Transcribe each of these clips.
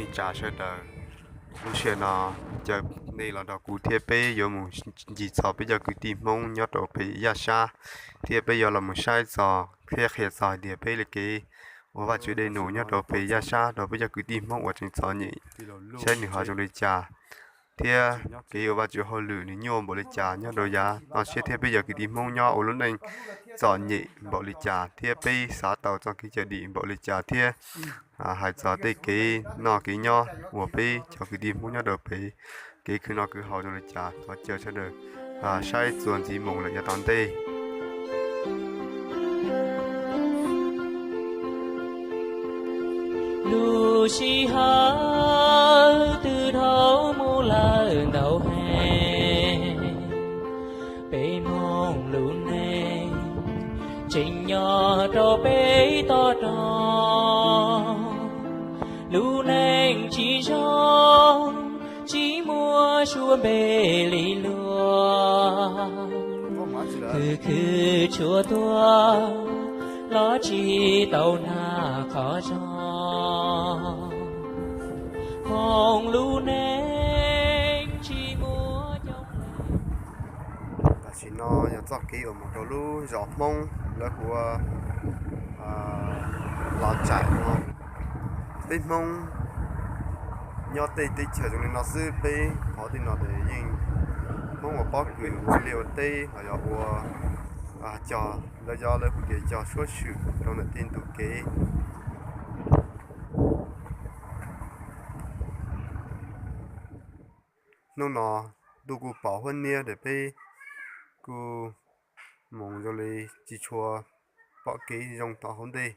Tsav sawv daws, lub sij hawm no caw nej los nrog kuv thiab peb yuav mus ncig txog peb cov kwv tij Hmoob nyob rau pem Yaj Sab, thiab peb yuav los mus saib txog thiab qhia txog hais tias peb li kev ua Vajtswv dej num nyob rau pem Yaj Sab rau peb cov kwv tij Hmoob uas tseem txom nyem, saib nws ho zoo li cas, thiab kev ua Vajtswv hauj lwm nws nyuaj npaum li cas nyob rau yav no siab thiab peb cov kwv tij Hmoob nyob ua lub neej txom nyem npaum li cas thiab peb xav tau txoj kev cawm dim npaum li cas thiab hais txog tej kev noj kev nyob uas peb cov kwv tij Hmoob nyob rau pem kev khwv noj khwv haus zoo li cas, thov caw sawv daws saib txuas ntxiv mus lawm yav tom ntej. Lub sij hawm twb dhau mus lawm ntau heev, peb Hmoob lub neej tseem nyob rau peb toj roob. Lub neej tsis zoo, tsis muaj suab npe li luag, khwv khwv tshuaj tuag los tsis tau nag qhov zog. Hmoob lub neej tsis muaj coob leej. Tam sim no yog txoj kev uas mus rau lub zos Hmoob lawv hu ua Los Tsaim no. Peb Hmoob nyob tej teb chaws zoo li no xwb, peb qhov tej no ces yeej Hmoob ua pob kws ua liaj ua teb los yog ua cog, lawv cov lawv hu tias cog suab swm rau ntawm tej ntu kev. Hnub no ntuj kuj pom huab niab ces peb kuj mus zoo li tsis tshua pom kev zoo tom hauv ntej.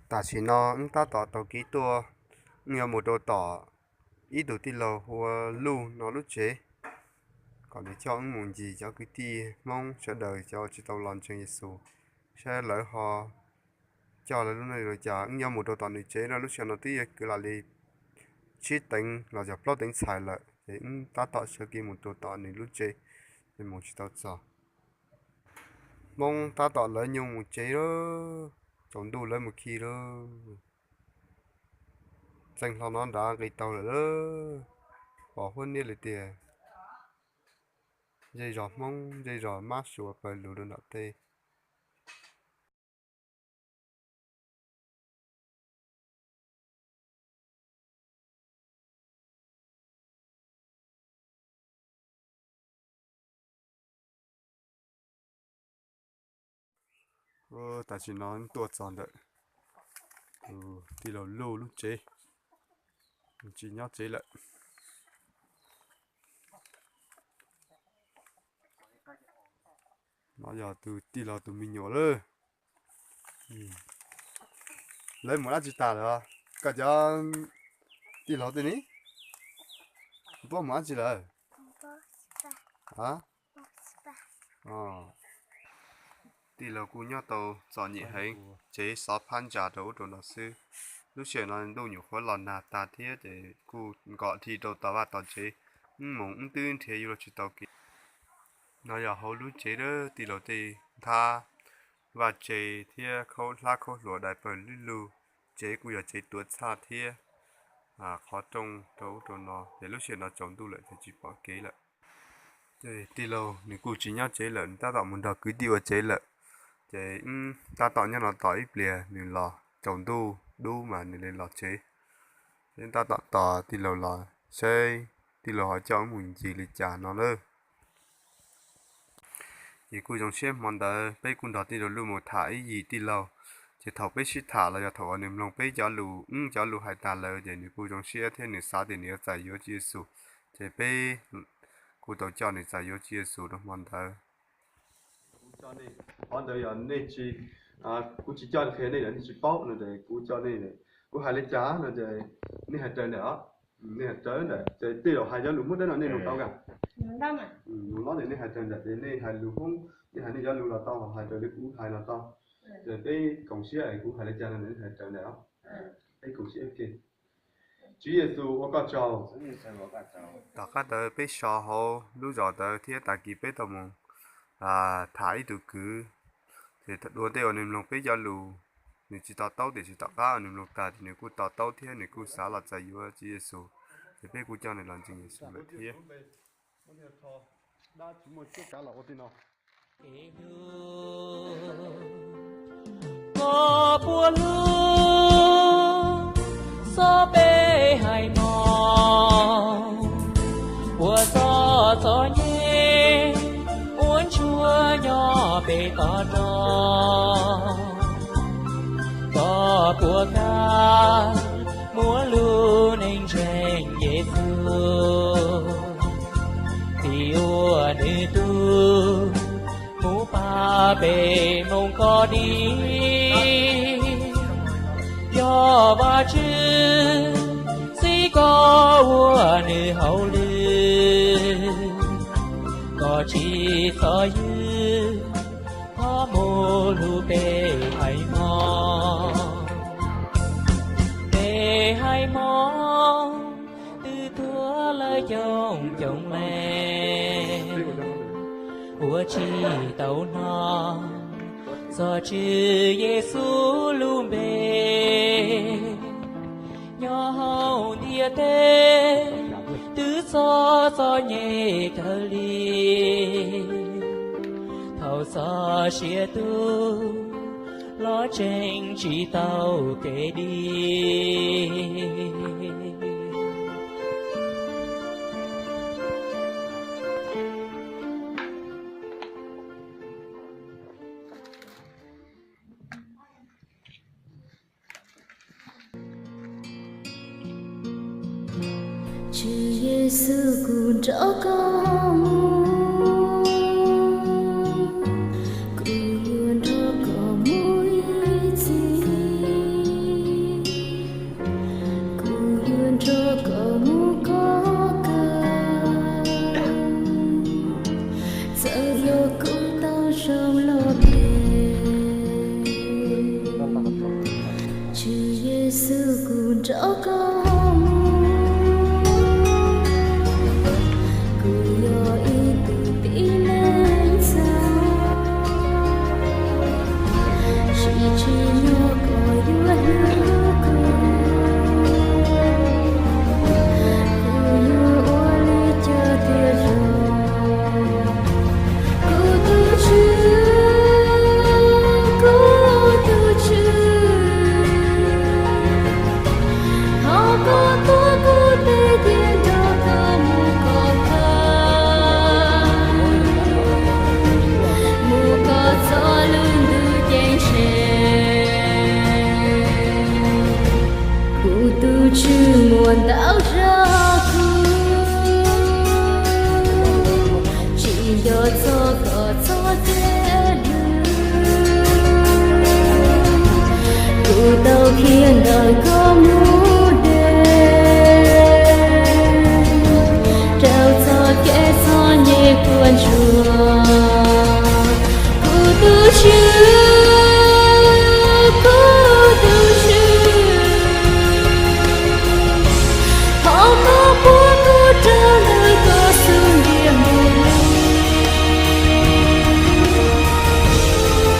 Tam sim no wb tab tom taug kev tuaj, wb yuav mus rau tom ib tug tij laug hu ua Luj no lub tsev, kom nws coj wb mus ncig cov kwv tij Hmoob sawv daws cov tsis tau los ntseeg Yexus, saib lawv ho coj lawv lub neej li cas. Wb yuav mus rau tom nws tsev no, lub sij hawm no twb yuav kwv lam li tsib teev los yog plaub teev txhais lawm, ces wb tab tom sawv kev mus rau tom nws lub tsev, ces mus tsis tau txog. Hmoob tab tom lawv nyuj mus tsev lawm, tsaus ntuj lawv mus khi lawm. Txeev hlo no nrad nqis taug lawm lauj. Pom huab niab li tiag. Zej zos Hmoob zej zos mab suav pawg lug rau nram tej. Tam sim no tuaj txog ntawm tus tij laug Luj lub tsev, tsis nyob tsev lawm. No yog tus tij laug tus me nyuam lawm. Lawv mus dab tsi tas lawm? Koj cov tij laug tej ne, puab mus dab tsi lawm? Tij laug kuj nyob tau txom nyem heev, tsev xov phab ntsa rau ub rau no xwb. Lub sij hawm no ntuj nyuam qhuav los nag tag thiab ces kuj nkom dhi rau tom vaj tom tsev, wb mus wb twb nrhiav yuav luag tsis tau kev. No yog hauv lub tsev, tij laug tej nthab vaj tse thiab khaub hlab khaub hluas dai pawg lug lug. Tsev kuj yog tsev tuav txhaj thiab qhov rooj rau ub rau no, ces lub sij hawm no tsaus ntuj lawm ces tsis pom kev lawm. Ces tij laug nws kuj tsis nyob tsev lawm, nws tab tom mus nrog kwv tij ua tsev lawm. Ces wb tab tom nyob no tos ib pliag nws los, tsaus ntuj dub mas nws li los tsev. Ces wb tab tom tos tij laug los saib tij laug ho coj wb mus ncig li cas no lawm. Ces kuj zoo siab hmo ntawd peb kuj nrog tij laug Luj mus tham ib yim tij laug. Ces thaum peb sib tham los yog thaum uas nws mloog peb cov lus, wb cov lus hais tag lawm ces nws kuj zoo siab thiab nws xav tias nws yuav txais yuav Tswv Yexus. Ces peb kuj tau coj nws txais yuav Tswv Yexus rau hmo ntawd. Qhov ntawd yog nej tsis, kuv tsis coj qhia nej, nej tsis paub no ces kuv coj nej, kuv hais li cas no ces nej hais raws ntawd os. Nej hais raws ntawd ces tej zaum hais cov lus Hmoob Dawb no nej nug tau nkag. Nug lob ces nej hais raws ntawd ces nej hais lus Hmoob, nej hais nej cov lus los tau, hais raws li kuv hais los tau. Ces peb koom siab es kuv hais li cas no nej hais raws ntawd os. Peb koom siab ua ke. Tswv Yexus ua koj tsaug. Tom qab ntawd peb so hauv lub zos ntawd thiab tag kis peb tau mus tham ib tug kwv, ces dua tej uas nws mloog peb cov lus, nws tsis to taub tiam sis tom qab nws mloog tas ces nws kuj to taub thiab nws kuj xav los txais yuav Tswv Yexus, ces peb kuj coj nws los ntseeg Yexus lawm thiab. Koj puas hlub txog peb hais mos, puas txog txom nyem uas ntsuag nyob peb toj roob? Koj puas kam muaj lub neej ntseeg Yexus, vim ua nws tug mus pab peb hmoov koj dim? Yog Vajtswv txib koj ua nws hauj lwm, koj tsis txhob ywg, thov mus hlub peb hais mos. Peb hais mos twb tuag lawm coob coob leej, ua tsis tau hnov txog Tswv Yexus lub npe. Nyob hauv ntiaj teb twb txog txom nyem kawg li, thaum txoj sia tu los tseem tsis tau kev dim. Tswv Yexus, kuv nrog koj mus, kuv yuav nrog koj mus ib txhis, kuv yuav nrog koj mus koj kawg, txawm yog kuv tau zoo los ntev. Tswv Yexus, kuv nrog koj mus, kuv yog ib tug tib neeg txhaum, tsis tsim nyog koj yuav hlub kuv, kuv yuav ua li cas thiaj zoo? Kuv tus Tswv, kuv tus Tswv, thov koj tuav kuv tes thiab nrog koj mus koj kawg, mus koj txoj lub ntuj ceeb tsheej. Kuv tus Tswv, muaj ntau zaj kuv tsis nco txog koj txoj kev hlub, kuv tau khiav ntawm koj mus deb, raws txoj kev txom nyem quaj ntsuag. Kuv tus Tswv, kuv tus Tswv, thov koj puab kuv rau ntawm koj xub ntiag mus,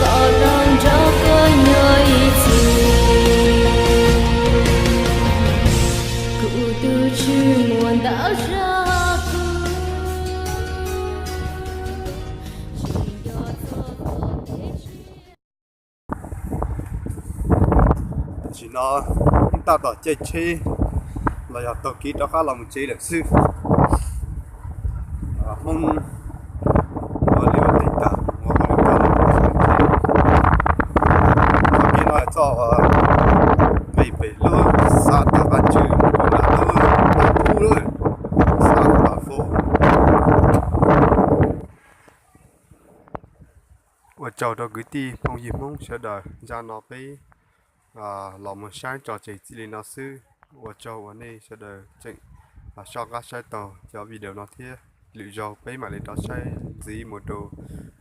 kom tau nrog koj nyob ib txhis. Kuv tus Tswv, muaj ntau zaj kuv tsis nco txog koj kev tshiab. Tam sim no tab tom caij tsheb los yog taug kev rov qab los mus tsev lawm xwb. Hmoob ua liaj ua teb tag, ua ua liaj tag, txoj kev no txoj nqis pem lub xav tag Vaj Tswv mus rau nram lub Paj Pub lawm, xav Paj Pub. Ua tsaug rau kwv tij phooj ywg Hmoob sawv daws, zaj no peb los mus saib tso tseg txij li no xwb. Ua tsaug uas nej sawv daws tseem soj qab saib tau cov video no thiab. Lwm zaug peb mam li rov saib ntxiv mus rau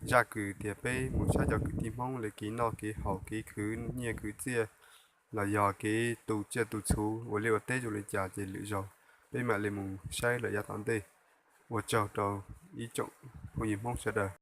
zaj kws tias peb mus saib cov kwv tij Hmoob li kev noj kev haus, kev khwv nyiaj khwv txiaj, los yog kev tu tsiaj tu txhuv, ua liaj ua teb zoo li cas ces lwm zaug peb mam li mus saib lawm yav tom ntej. Ua tsaug rau ib tsoom phooj ywg Hmoob sawv daws.